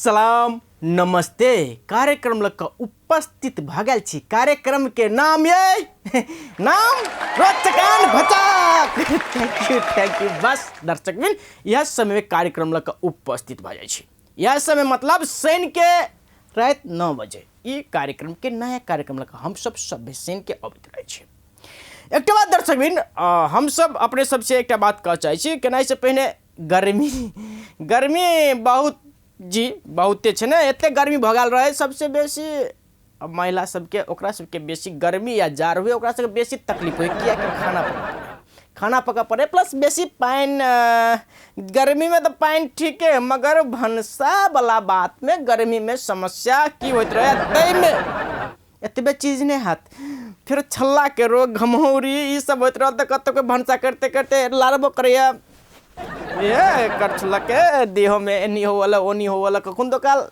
सलाम नमस्ते। कार्यक्रम लग कऽ उपस्थित भऽ गेल छी। कार्यक्रम के नाम ये नाम रोचकान भचाक। Thank you thank you. बस दर्शक बिन यह समय में कार्यक्रम लग कऽ उपस्थित भऽ जाइ छी। यह समय मतलब शनि के राति 9 बजे ई कार्यक्रम के नया कार्यक्रम लग हम सब सभ्य शनि के अबैत रहै छी। एकटा बात दर्शक बिन, हम सब अपने सबसे एकटा बात कहऽ चाहै छी। केनाइ से पहिने गर्मी गर्मी बहुत जी बहुते छै ने, एते गर्मी भऽ गेल रहै। सबसे बेसी महिला सबके ओकरा सबके बेसी गर्मी या जाड़ हुए ओकरा सबके बेसी तकलीफ हुए, कियाकि खाना पकबै पड़ै, खाना पकबै पड़ै प्लस बेसी पानि। गर्मीमे तऽ पानि ठीके, मगर भनसावला बातमे गर्मीमे समस्या की होइत रहै, ताहिमे एतबे चीज नहि हैत, फेर छल्लाके रोग घमौरी ई सब होइत रहल। तऽ कतहुके भनसा करिते करिते लारबो करैए, ए करछुलके देहमे एनी होवल ओनी होवल, कखन काल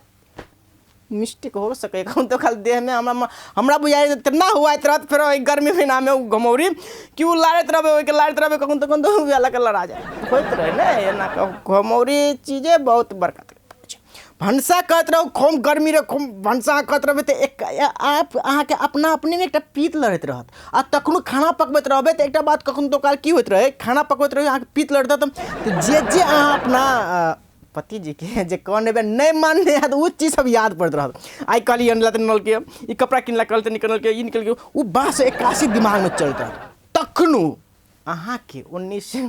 मिस्टेक हो सकै, कखन तो काल देहमे हमरा हमरा बुझाइ इतना हुआइत रहत। फेर ओहि गर्मी महीनामे ओ घमौरी कि ओ लारैत रहबै, ओहिके लारैत रहबै, कखन तखन तऽ उएह लऽ कऽ लड़ा जाय होइत रहै ने। एना घमौरी चीजे बहुत बड़का छै। भनसा करैत रहू, खूब गर्मी रहै, खूब भनसा करैत रहबै तऽ एक आप अहाँके अपना अपनेमे एकटा पीत लड़ैत रहत। आ तखनो खाना पकबैत रहबै तऽ एकटा बात कखनो काल की होइत रहै, खाना पकबैत रहै अहाँके पीत लड़ैत रहत तऽ जे जे अहाँ अपना पतिजीके जे कहने हेबै नहि मानने हैत ओ चीज सब याद पड़ैत रहत। आइ कहली अनला तऽ नलके ई कपड़ा किनला कहल तऽ निकलल ई निकल गेल, ओ बात 81 दिमागमे चलैत रहत। तखनो अहाँके ओन्नी से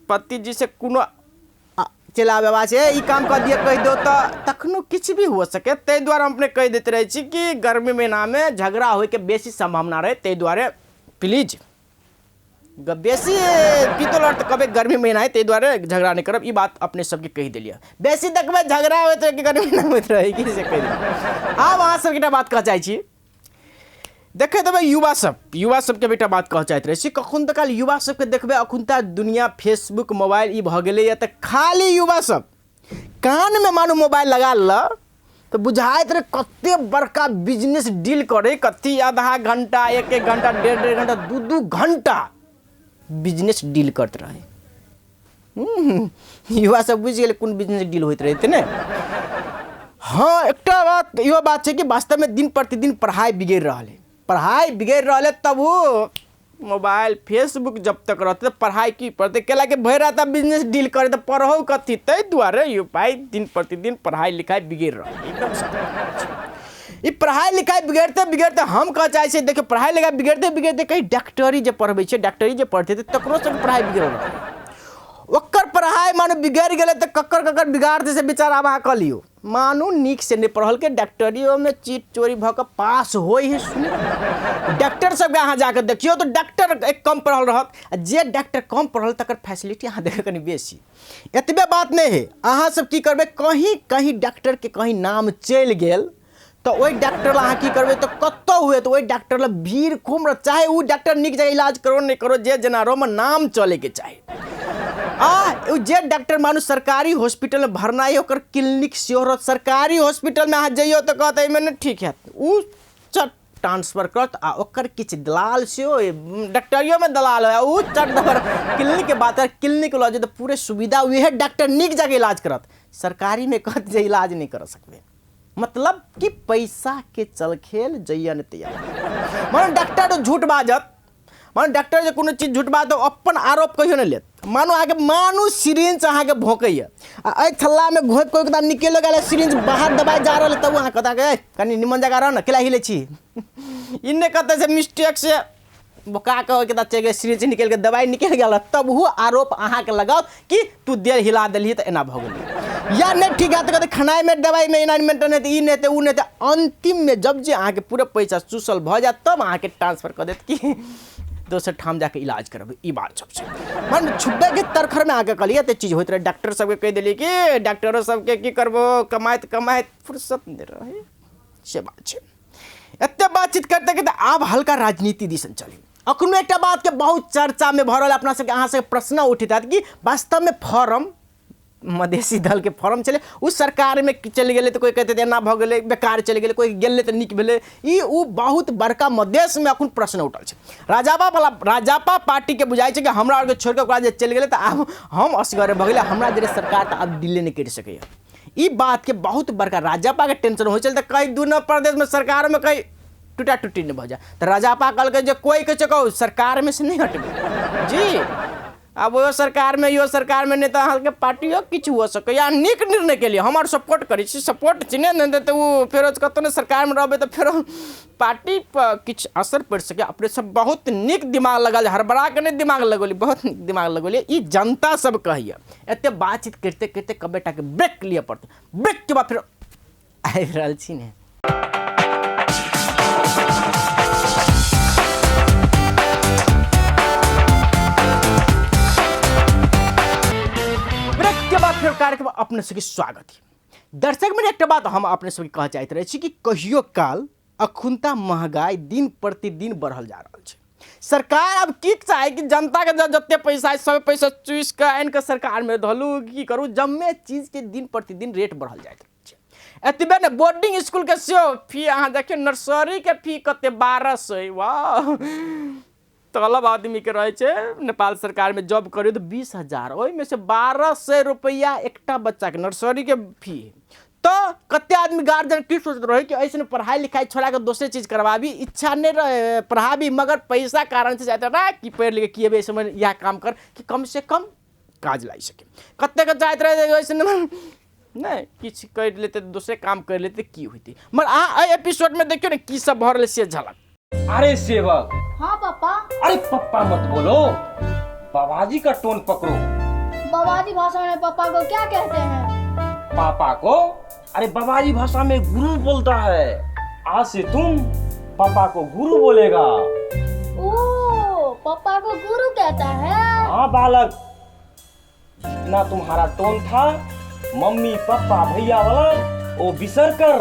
पतिजी से कोनो चलि आबै आवाज ए ई काम कऽ दिअ कहि दो तऽ तखनो किछु भी हो सके। ताहि दुआरे हम अपने कहि दैत रहै छी कि गर्मी महीनामे झगड़ा होइके बेसी सम्भावना रहै, ताहि दुआरे प्लीज बेसी पीतल आओर तऽ कहबै गर्मी महीना है, ताहि दुआरे झगड़ा नहि करब। ई बात अपने सबके कहि देलियै। बेसी देखबै झगड़ा होइत रहै कि गर्मी महीना होइत रहै कि से कहि देलियै। आब अहाँ सबके एकटा बात कहऽ चाहै छी, देखैत हेबै युवा सब, युवा सबके भी एकटा बात कहऽ चाहैत रहै छी। कखन तऽ काल युवा सबके देखबै, अखुनता दुनिया फेसबुक मोबाइल ई भऽ गेलैए तऽ खाली युवा सब कानमे मानू मोबाइल लगा लेलक तऽ बुझाइत रहै कते बड़का बिजनेस डील करै, कथी आधा घंटा एक एक घंटा डेढ़ डेढ़ घंटा दू दू घंटा बिजनेस डील करैत रहै। युवा सब बुझि गेलै कोन बिजनेस डील होइत रहै ने। हाँ एकटा बात इहो बात छै कि वास्तवमे दिन प्रतिदिन पढ़ाइ बिगड़ि रहल है, पढ़ाइ बिगड़ि रहल है तब ओ मोबाइल फेसबुक जब तक रहतै तऽ पढ़ाइ की पढ़तै, कैला कि भरि राति बिजनेस डील करै तऽ पढ़ौ कथी। ताहि दुआरे यौ भाइ दिन प्रतिदिन पढ़ाइ लिखाइ बिगड़ि रहल है एकदम से। ई पढ़ाइ लिखाइ बिगड़ते बिगड़ते हम कहऽ चाहै छियै, देखियौ पढ़ाइ लिखाइ बिगड़ते बिगड़ते कहीं डॉक्टरी जे पढ़बै छै, डॉक्टरी जे पढ़तै तऽ तकरो सबके पढ़ाइ बिगड़ि रहल है। ओकर पढ़ाइ मानू बिगड़ि गेलै तऽ ककर ककर बिगाड़तै से विचार आब अहाँ कऽ लियौ। मानू नीक से नहि पढ़लकै, डॉक्टरियोमे चीट चोरी भऽ कऽ पास होइ है सुनि। डॉक्टर सबके अहाँ जाकऽ देखियौ तऽ डॉक्टर एक कम पढ़ल रहत, आ जे डॉक्टर कम पढ़ल तकर फैसिलिटी अहाँ देखबै कनि बेसी। एतबे बात नहि है, अहाँ सब की करबै, कहीं कहीं डॉक्टरके कहीं नाम चलि गेल तऽ ओहि डॉक्टर लए अहाँ की करबै तऽ कतहु हुए तऽ ओहि डॉक्टर लए भीड़ खूब रहत, चाहे ओ डॉक्टर नीक जकाँ इलाज करो नहि करो, जे जेना रहो मगर नाम चलैके चाही। आ ओ जे डॉक्टर मानू सरकारी हॉस्पिटलमे भरना अइ ओकर क्लिनिक सेहो रहत, सरकारी हॉस्पिटलमे अहाँ जइयौ तऽ कहत एहिमे नहि ठीक हैत, ओ चट ट्रांसफर करत। आ ओकर किछु दलाल सेहो अइ, डॉक्टरियोमे दलाल होइ, ओ चट दबर क्लिनिकके बात करत, क्लिनिक लऽ जेतै पूरे सुविधा, उएह डॉक्टर नीक जकाँ इलाज करत। सरकारीमे कहत जे इलाज नहि करा सकबै, मतलब कि पैसा के चल खेल जइया ने तैया। मानो डॉक्टर झूठ बाजत, मानो डॉक्टर जे कोनो चीज झूठ बाजत अपन आरोप कहियो नहि लेत। मानो अहाँके मानू सिरिंज अहाँके भोंकैए आ एहि थल्लामे घोपि कऽ ओकरा निकलि गेल सिरिंज बाहर दबाइ जा रहल, तब अहाँ कहता कि कनि निमन जगह रह ने, केला हिलै छी। ई नहि कहतै से मिस्टेक से बोका कऽ ओहिके बाद चलि गेल सिरिंज निकलि गेल दबाइ निकलि गेल, तब ओहो आरोप अहाँके लगाओत कि तू देह हिला देलही तऽ एना भऽ गेलै। या नहि ठीक हैत तऽ कहतै खेनाइमे दबाइमे एना मेंटेन हेतै, ई नहि हेतै ओ नहि हेतै। अन्तिममे जब जे अहाँके पूरा पैसा चूसल भऽ जायत तब अहाँके ट्रांसफर कऽ देत कि दोसर ठाम जाके इलाज करबै। ई बात सब छै। मन छुबैके तरखरमे अहाँके कहलियै एते चीज होइत रहै। डॉक्टर सबके कहि देलियै कि डॉक्टरो सबके की करबो, कमाइत कमाइत फुर्सत नहि रहै, से बात छै। एते बातचीत करते करते आब हल्का राजनीति दिसन चली। अखनो एकटा बात के बहुत चर्चा में भऽ रहल अपना सबके, अहाँ सबके प्रश्न उठित हैत कि वास्तव में फॉर्म मधेसी दल के फॉर्म छलै ओ सरकार में चलि गेलै तऽ कोइ कहतै एना भऽ गेलै बेकार चलि गेलै, कोइ गेलै तऽ नीक भेलै, ई ओ बहुत बड़का मधेशमे अखन प्रश्न उठल छै। राजापा पार्टीके बुझाइ छै कि हमरा आरके छोड़िकऽ ओकरा जे चलि गेलै तऽ आब हम असगरे भऽ गेलै, हमरा जरे सरकार तऽ आब डीले नहि करि सकैए। ई बात के बहुत बड़का राजपा के टेंशन होइ छल तऽ कहीं दुनू प्रदेश में सरकार में कहीं टूटा टूटी नहि भऽ जाए। तऽ राजपा कहलकै जे कोइ के चकाउ सरकार में से नहि हटबै जी। आब ओहो सरकार में इहो सरकार में नहि तऽ अहाँके पार्टियो किछु हो सकैए। नीक निर्णय के लिए हम आर सपोर्ट करै छी, सपोर्ट छी नहि तऽ ओ फेरो कतहु ने सरकार में रहबै तऽ फेरो पार्टी पर किछु असर पड़ि सकैए। अपने सब बहुत नीक दिमाग लगल, हड़बड़ा के नहि दिमाग लगौलियै, बहुत नीक दिमाग लगौलियै, ई जनता सब कहैए। एते बातचीत करिते करिते कबे टाके ब्रेक लिअ पड़तै, ब्रेक के बाद फेर आबि रहल छी ने। ब्रेक के बाद फेर कार्यक्रम अपने सबके स्वागत है। दर्शक में एकटा बात हम अपने सबके कह चाहैत रहै छी कि कहियो काल अखुनता महगाई दिन प्रतिदिन बढ़ल जा रहल छै। सरकार अब की चाहे कि जनता के जते पैसा है सब पैसा चूस के आनि के सरकार में धलू की करू, जम्मे चीज के दिन प्रतिदिन रेट बढ़ल जाइत छै। एतबे ने बोर्डिंग स्कूल के सेहो फी अहाँ देखियौ, नर्सरी के फी कते 1200, वाह तलब आदमी के रहै छै। नेपाल सरकार में जॉब करियौ तऽ 20,000, ओहिमे से 1200 रुपैआ एकटा बच्चा के नर्सरी के फी। तऽ कते आदमी गार्जियन की सोचैत रहै कि ऐसन पढ़ाई लिखाई छोड़ा के दोसरे चीज करवाबी, इच्छा नहीं रहे पढ़ाबी मगर पैसा कारण से जाते रहे कि पढ़ लिख के की समय इएह काम कर कि कम से कम काज लागि सके। कते के जाइत रहे ऐसन नहीं किछु कर लेते दोसरे काम कर लेते की होते। मगर अहाँ एहि एपिसोड में देखियौ ने की सब भऽ रहल से झलक। अरे सेवक। हाँ पापा। अरे पप्पा मत बोलो, बाबाजी का टोन पकड़ो। बाबाजी भाषा में पापा को क्या कहते हैं? पापा को? अरे बाबाजी भाषा में गुरु बोलता है। आज से तुम पापा को गुरु बोलेगा। ओ पापा को गुरु कहता है। हाँ बालक, जितना तुम्हारा टोन था मम्मी पापा भैया वाला वो बिसर कर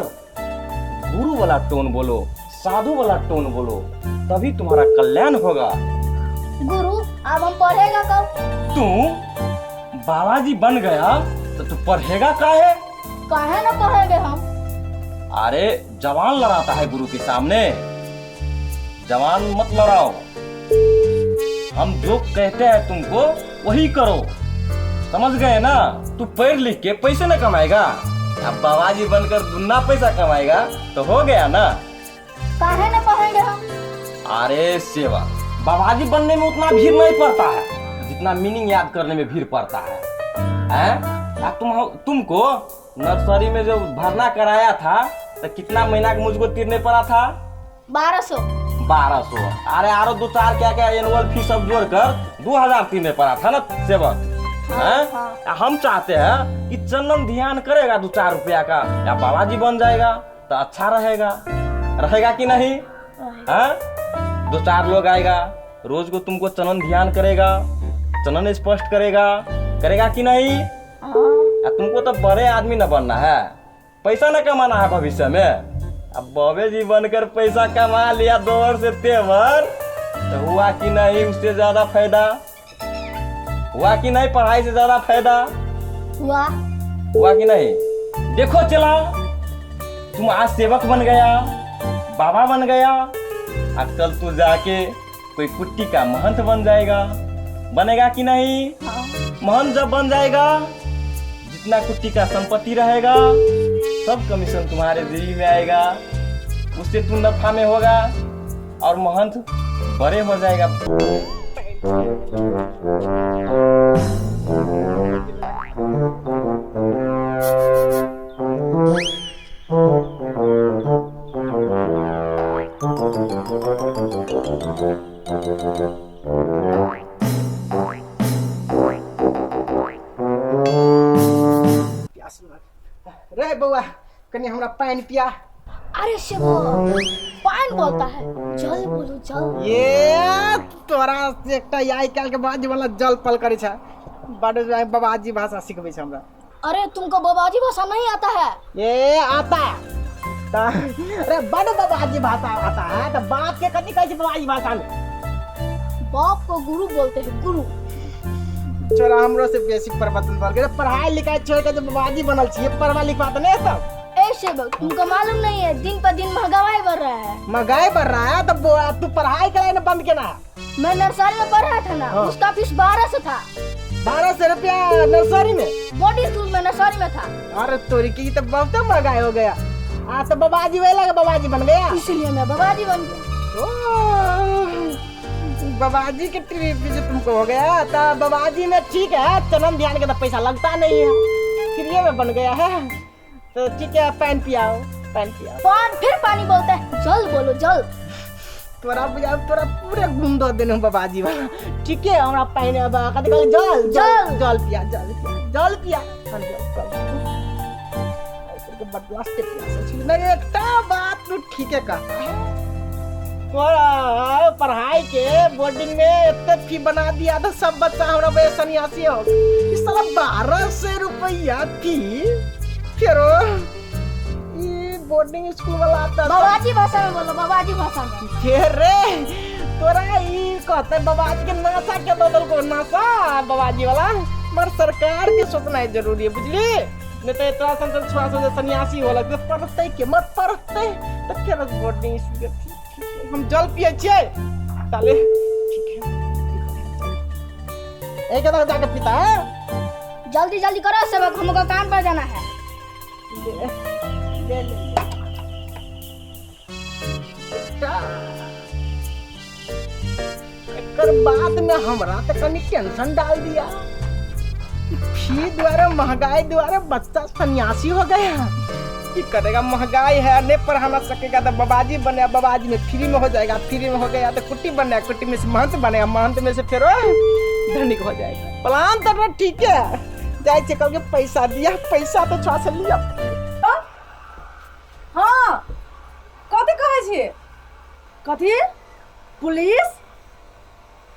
गुरु वाला टोन बोलो, साधु वाला टोन बोलो, तभी तुम्हारा कल्याण होगा। गुरु अब हम पढ़ेगा कब? तू बाबाजी बन गया तो तू पढ़ेगा काहे? काहे ना पढ़ेंगे हम? अरे जवान लड़ाता है गुरु के सामने, जवान मत लड़ाओ। हम जो कहते हैं तुमको वही करो, समझ गए ना? तू पढ़ लिख के पैसे ना कमाएगा, अब बाबाजी बनकर दुन्ना पैसा कमाएगा तो हो गया ना। काहे ना पढ़ेंगे हम? अरे सेवा, बाबाजी बनने में उतना भीड़ नहीं पड़ता है जितना मीनिंग याद करने में भीड़ पड़ता है। हैं? तुमको नर्सरी में जो भरना कराया था तो कितना महीना के मुझको तीरने पड़ा था? 1200। 1200। अरे आरो दो चार क्या क्या एनुअल फीस सब जोड़कर 2000 तीरने पड़ा था ना सेवक। हाँ? हम चाहते हैं कि चंदन ध्यान करेगा 2-4 रुपया का या बाबाजी बन जाएगा तो अच्छा रहेगा, रहेगा कि नहीं? हाँ? 2-4 लोग आएगा रोज को तुमको चंदन ध्यान करेगा, चंदन स्पष्ट करेगा, करेगा कि नहीं? तुमको तो बड़े आदमी न बनना है, पैसा न कमाना है भविष्य में। अब बाबे जी बनकर पैसा कमा लिया 2 से तेवर तो हुआ कि नहीं? उससे ज्यादा फायदा हुआ कि नहीं? पढ़ाई से ज्यादा फायदा हुआ, हुआ कि नहीं? देखो चला, तुम आज सेवक बन गया, बाबा बन गया, आज कल तू जाके कोई कुट्टी का महंत बन जाएगा, बनेगा कि नहीं? हाँ। महंत जब बन जाएगा जितना कुट्टी का संपत्ति रहेगा सब कमीशन तुम्हारे जेबी में आएगा, उससे तू नफा में होगा और महंत बड़े हो जाएगा। रे बौआ कनी हमरा पानि पिया। अरे शिव पानि बोलता है, जल बोलो जल। ये तोरा से एकटा आइ काल्हि के बाजी वाला जल पल करै छै, बड़ बाबाजी भाषा सिखबै छै हमरा। अरे तुमको बाबाजी भाषा नहीं आता है? ये आता है। अरे बड़ बाबाजी भाषा आता है तो बाप के कथी कहै छै बाबाजी भाषा में? बाप को गुरु बोलते हैं, गुरु। छोरा हमरो से बेसी परिवर्तन भऽ गेलै, पढ़ाई लिखाई छोड़ के बाबाजी बनल छियै, पढ़वा लिखवा तऽ नहीं सब। ए सेवक तुमको मालूम नहीं है दिन पर दिन महंगाई बढ़ रहा है। महंगाई बढ़ रहा है तो तू पढ़ाई कराई ना बंद केना? मैं नर्सरी में पढ़ रहा था ना। हाँ। उसका फीस 1200 था। 1200 रुपया नर्सरी में? बोर्डिंग स्कूल में, नर्सरी में था। अरे तोरी की, तो बहुत महंगाई हो गया। आ तो बाबाजी वही लगा, बाबाजी बन गया, इसलिए मैं बाबाजी बन गया। ओ, बाबाजी के ट्रिप जो तुमको हो गया तो बाबाजी में ठीक है, चनन ध्यान के तो पैसा लगता नहीं है, फ्री में बन गया है। तो ठीक है, पान पियाओ, पान पियाओ। पान फिर पानी बोलता है, जल बोलो जल। तोरा बुझा तोरा पूरे घूम दो देने बाबाजी वाला। ठीक है, हमरा पानी अब कथी कहली, जल जल जल पिया, जल पिया, जल पिया, जल जल। बदमाश के प्यासा छी। नहीं एकटा बात तू ठीके कहता है, तोरा पढ़ाई के बोर्डिंग में इतने फी बना दिया था, सब बच्चा हमरा बे सन्यासी हो। इस साला 1200 रुपया फी, फिर ये बोर्डिंग स्कूल वाला आता। बाबाजी भाषा में बोलो, बाबाजी भाषा में। फिर रे तोरा ई कहते बाबाजी के नासा के बदल को नासा बाबाजी वाला। मगर सरकार के सोचना है जरूरी है, बुझली? नहीं तो इतना संतन छुआ से सन्यासी होला तो पढ़ते के मत पढ़ते तो फिर बोर्डिंग स्कूल के ठीक है। हम जल पिए छियै ताले, ठीक है। एक बार जाके पीता है। जल्दी जल्दी करो सेवक, हमको काम पर जाना है। ले ले ले। एकर बाद में हमरा तो कनी टेंशन डाल दिया, फी द्वारा महंगाई द्वारा बच्चा सन्यासी हो गया। की करेगा, महंगाई है, नहीं पढ़ाना सकेगा तो बाबाजी बने, बाबाजी में फ्री में हो जाएगा, फ्री में हो गया तो कुट्टी बनेगा, कुट्टी में से महंत बनेगा, महंत में से फिर धनिक हो जाएगा। प्लान तो ठीक है, जाए छे कल के पैसा दिया, पैसा तो छुआ से लिया। हाँ कथी कहै छियै? कथी पुलिस?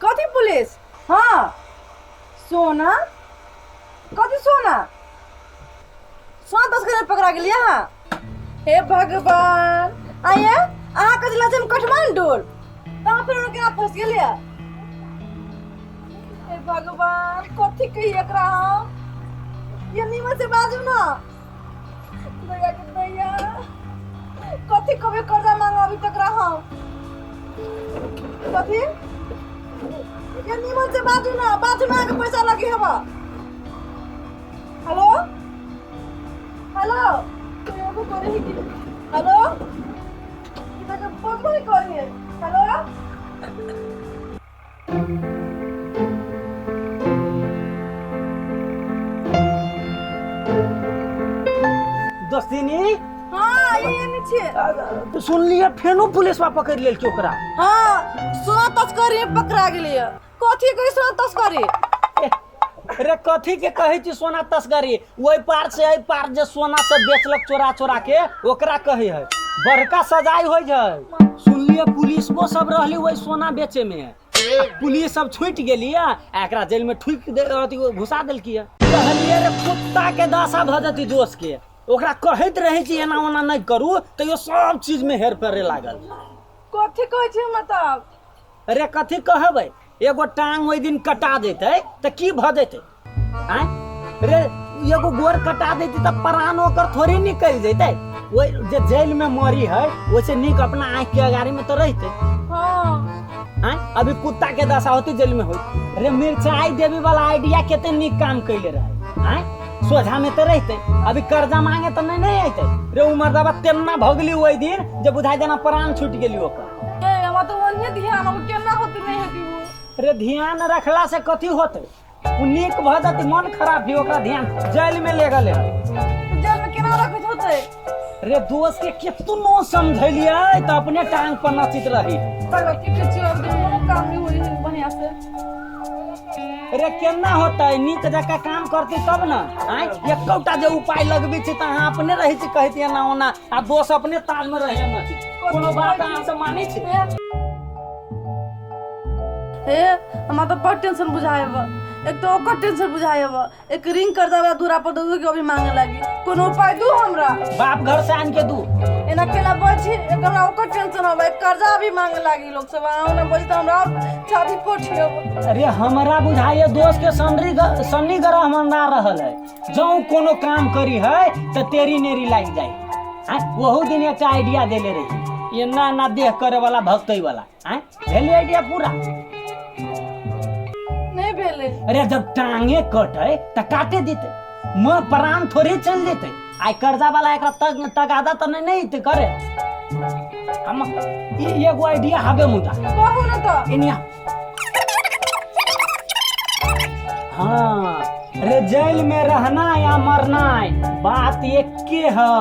कथी पुलिस? हाँ सोना, कथी सोना? सोना तस्कर पकड़ा गेलियै अहाँ? हे भगवान! आये अहाँ कथी लग छै काठमांडू, तहाँ फेर केना फँसि गेलियै? हे भगवान, कथी कही एकरा हम? ये नीमन से बाजू ना दैया के दैया, कथी कभी कर्जा मांगा अभी तक रहा हम? कथी ये नीमन से बाजू ना, बाजू में आके पैसा लगी हवा। हेलो हेलो, हेलो, फोन नहीं करिए। हेलो दोस्तिनी। हाँ ये नीचे सुनलिए फेनो पुलिसवा पकड़ लेल ओकरा। हाँ सोना तस्करी पकड़ा गेलिए। कथी कही सोना तस्करी? रे कथी के कहै छी सोना तस्करी? ओहि पार से एहि पार जे सोना सब बेचलक चोरा चोरा के ओकरा कहै है, बड़का सजाई होइ छै। सुनलिए पुलिसबो सब रहली ओहि सोना बेचे में, पुलिस सब छूटि गेली आ एकरा जेल में ठुकि दे अथी घुसा देलकी। कहलिए रे कुत्ता के दशा भऽ जेती दोस्त के, ओकरा कहैत रहै छी एना ओना नहि करू तैयो सब चीज में हेर फेरे लागल। कथी कहै छी मतलब? अरे कथी कहबै, एगो टांग ओहि दिन कटा देतै तऽ की भऽ जेतै? आँय रे एगो गोर कटा देतै तऽ प्राण ओकर थोड़े निकलि जेतै। ओहि जे जेल में मरी है ओहिसे नीक अपना आँखि के अगाड़ी में तऽ रहितै। हाँ आँय अभी कुत्ता के दशा होती जेल में होई। रे मिरचाई देवी वाला आइडिया कते नीक काम कैले रहे। आँय सोझा में तऽ रहितै, अभी कर्जा मांगे तऽ नहीं नहीं अयतै। रे उमर दबा तेना भगली ओहि दिन जे बुझाइ जेना प्राण छूटि गेली ओकर। ए हमरा तऽ ओन्हे ध्यान अब केना होते नहीं होती वो। रे ध्यान रखला से कथी होते? उ नीक भऽ जेतै, मन खराब भी ओकरा ध्यान जेल में ले गेलै। जेल में केना रखैत होते? रे दोस्त के केतनो समझेलियै तऽ अपने टांग पर नचित रही। की कहै अब कोनो काम नहीं होई है बढ़िया से। रे केना होतै, नीक जकाँ काम करतै तब न। आँय एकोटा जे उपाय लगबै छै तऽ अहाँ अपने रहै छी कहैत एना ओना, आ दोस्त अपने ताल में रहै नचित। कोनो बात अहाँ सब मानै छी? हे हमरा तऽ बड़ टेंशन बुझायब, एक तो ओकर टेंशन बुझायब, एक रिंग कर्जा वाला दूरा पर दू के अभी मांगे लागी। कोनो उपाय दू हमरा? बाप घर से आन के दू। एना केना बची, एक हमरा ओकर टेंशन होबे, एक कर्जा भी मांगे लागी लोग सब, आउ ना बची त हमरा और छाती फोटी होबे। अरे हमरा बुझाइए दोस्त के शनि ग्रह मंडरा रहल है, जौं कोनो काम करी है तो तेरी नेरी लागि जाए। आँय ओहू दिन एकटा आइडिया देले रही, एना एना देह करे वाला भक्तै वाला। आँय भेलै आइडिया पूरा? नहीं भेलै। अरे जब टांगे कटे त काटे देते, म प्राण थोड़े चल जेते। आइ कर्जा वाला एकरा तग तगादा त नहीं नहीं ते करे। हम ई एगो आइडिया हबे मुदा। कहू न त। एनिया। हाँ अरे जेल में रहना या मरना बात एके है।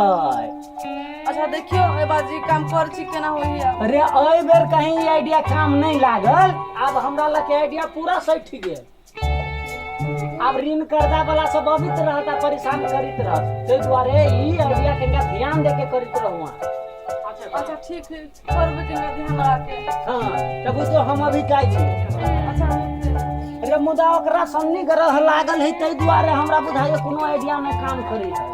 अच्छा देखियो ए बाजी काम कर छी केना होइया। अरे एहि बेर कहीं ई आइडिया काम नहीं लागल, अब हमरा लग आइडिया पूरा सही गेल। अब ऋण कर्जा वाला सब अबित रहता, परेशान करित रह, ताहि दुआरे ई आइडिया कनिका ध्यान दे के करित रहू। अच्छा ठीक है, करबे कनिका ध्यान लगा के। हाँ तब तो हम अभी जाइ छी। अच्छा अरे मुदा ओकरा सन्नी ग्रह लागल है, ताहि दुआरे हमरा बुझाइए कोनो आइडिया में काम करे है।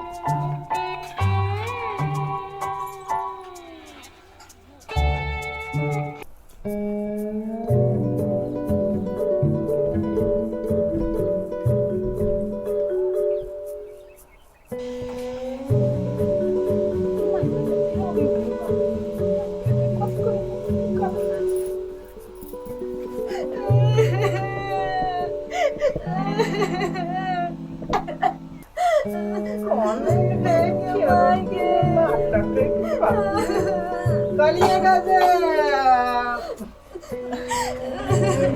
कहलिएगा जे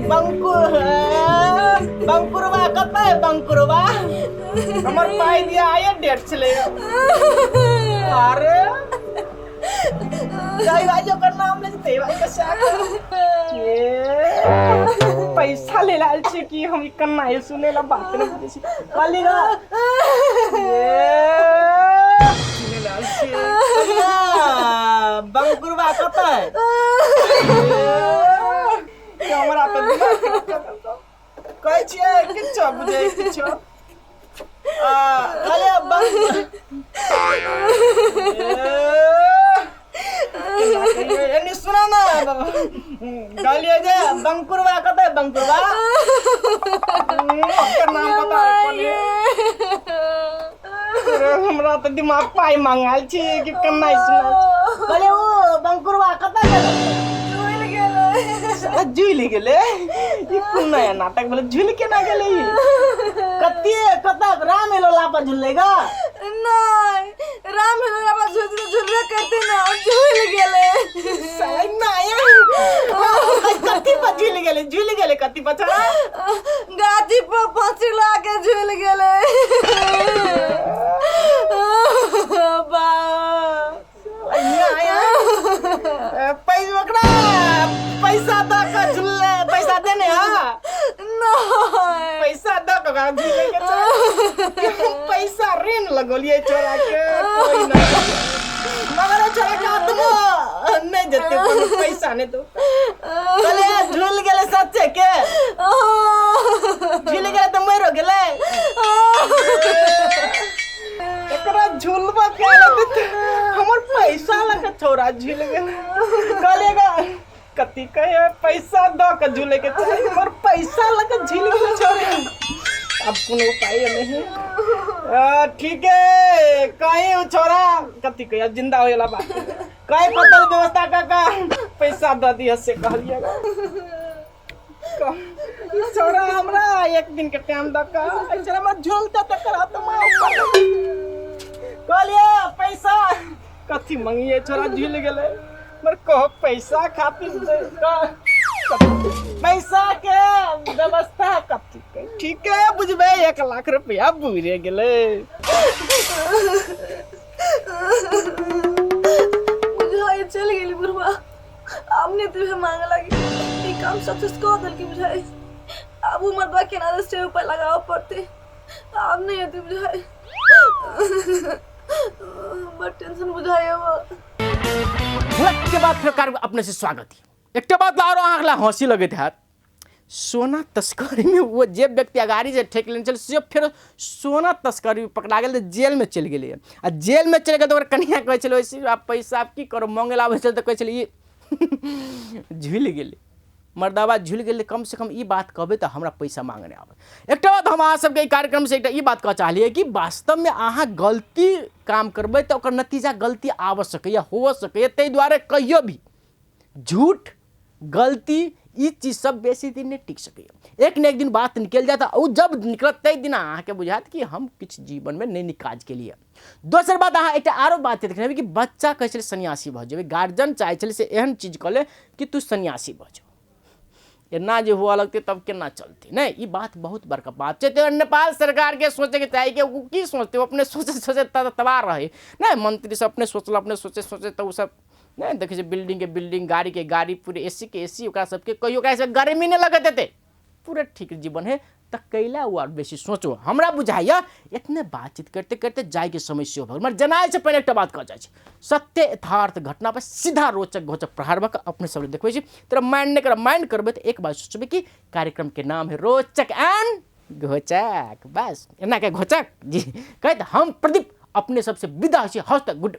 बंकुर बंकुरवा कतऽ है बंकुरवा? हमर पाइ दिया आइए डेट छलै। अरे जाई भाई ओकर नाम ले जेतै भाई कसा ए पैसा ले लाल छी कि हम ई कन्ना सुने ला बात नहीं बुझै छी। कहली गा ए सुने लाल छी बंकुरवा कतऽ है? हमरा तऽ दिमाग कहै छियै किछो बुझै किछो। कहलियै एनी सुना ना, कहलियै जे बंकुरवा कतऽ है बंकुरवा? ओकर नाम पता हमरा तऽ दिमाग पाइ मांगल छी कि कन्ना सुना। कहलियै ओ बंकुरवा कतऽ गेलै? झूलि गेलै। ई कोन नया नाटक भेलै? झूलि केना गेलै ई? कते कतऽ राम एलो पर झूललै गा? नहीं राम एलो पर झूलते झूलबे करते ना, झूल गेलै। साला नया कथी पर झूलि गेलै? झूलि गेलै कथी पर? गाछी पर फांसी लगा के झूल गेलै। बा पैसा ओकरा पैसा दऽ कऽ झुललै, पैसा देने हा? नहीं पैसा दऽ कऽ ओकरा झुलै के छै। पैसा ऋण लगौलियै छोरा के, कोइ नहि मगर छोरा के आत्मो नहि जेतै, कोनो पैसा नहि दौ। कहलियै झुल गेलै सच्चे के? झुलि गेलै तऽ मरियो गेलै। एकरा झुलबा के हमर पैसा लऽ के छोरा झुलि गेलै। कहलियै कथी कहे पैसा दऽ के झूले के चाही, हमर पैसा लऽ के झुलि गेलै छोरा। अब कोनो उपाय नहीं। ठीक है कहीं उ छोरा कथी कहे जिंदा होय वाला बात कहीं कतौ व्यवस्था कऽ के पैसा दऽ दिअ से कहलियै। छोरा हमरा एक दिन के टाइम दऽ के छोरा हमर झूलते तकर आत्मा कहलियै पैसा कथी मंगिए छोरा झूलि गेलै। मगर कहो पैसा खातिर पैसा के व्यवस्था कथी ठीक है बुझबै 1 लाख रुपया बुझे गेलै। बुझाई चल गेली बुढ़वा, अब नहीं तुझे मांगे लगी। ई काम सक्सेस कर दल की बुझाई। अब उम्र बा के ना से ऊपर लगाव पड़ते, अब नहीं आती बुझाई। बड़ टेंशन बुझाई अब। के बाद फिर कार्य अपने से स्वागत है। एक बात आरो अहाँ हंसी लगैत हैत, सोना तस्करी में वो जे व्यक्ति अगाड़ी जे ठेक लेने छल से फेर सोना तस्करी पकड़ा गेल तऽ जेल में चलि गेलै। आ जेल में चलि गेल तऽ ओकर कनिया कहै छलै वैसे आब पैसा आब की करू, मांगे ला आबै छल तऽ कहै छलै ई झुलि गेलै मर्दाबा झुलि गेलै। कम से कम ई बात कहबै तऽ हमरा पैसा मांगने आबै। एकटा बात हम अहाँ सबके एहि कार्यक्रम से एकटा ई बात कहऽ चाहलियै कि वास्तवमे अहाँ गलती काम करबै तऽ ओकर नतीजा गलती आबऽ सकैए, होअ सकैए। ताहि दुआरे कहियो भी झूठ गलती ई चीज सब बेसी दिन नहि टिक सकैए। एक ने एक दिन बात निकलि जायत, आ ओ जब निकलत ताहि दिन अहाँके बुझायत कि हम किछु जीवनमे नहि नीक काज केलियै। दोसर बात, अहाँ एकटा आरो बात देखने हेबै कि बच्चा कहै छलै सन्यासी भऽ जेबै, गार्जियन चाहै छलै से एहन चीज कऽ ले कि तू सन्यासी भऽ जाउ। एना जे हुअ लगतै तब केना चलतै? नहि, ई बात बहुत बड़का बात छै। तऽ नेपाल सरकारके सोचैके चाही कि ओ की सोचतै, ओ अपने सोचैत सोचैत तबाह रहै नहि। मंत्री सब अपने सोचल, अपने सोचैत सोचैत तऽ ओ सब नहि देखै छै, बिल्डिंगके बिल्डिंग, गाड़ीके गाड़ी, पूरे ए सी के ए सी, ओकरा सबके कहियो ओकरा सबके गर्मी नहि लगैत हेतै, पूरे ठीक जीवन है, तऽ कैला ओ आर बेसी सोचो। हमरा बुझाइए इतने बातचीत करते करते जाइके समय सेहो भऽ गेल। मगर जनाइ से पहिने एकटा बात कह जाइ छै, सत्य यथार्थ घटना पर सीधा रोचक घोचक प्रहार भऽ कऽ अपने सब देखबै छी। तोरा माइंड नहि करब, माइंड करबै तऽ एक बात सोचबै कि कार्यक्रम के नाम है रोचक एंड घोचक, बस एना के घोचक जी कहैत हम प्रदीप अपने सबसे विदा होइ छी। हौस तक गुड।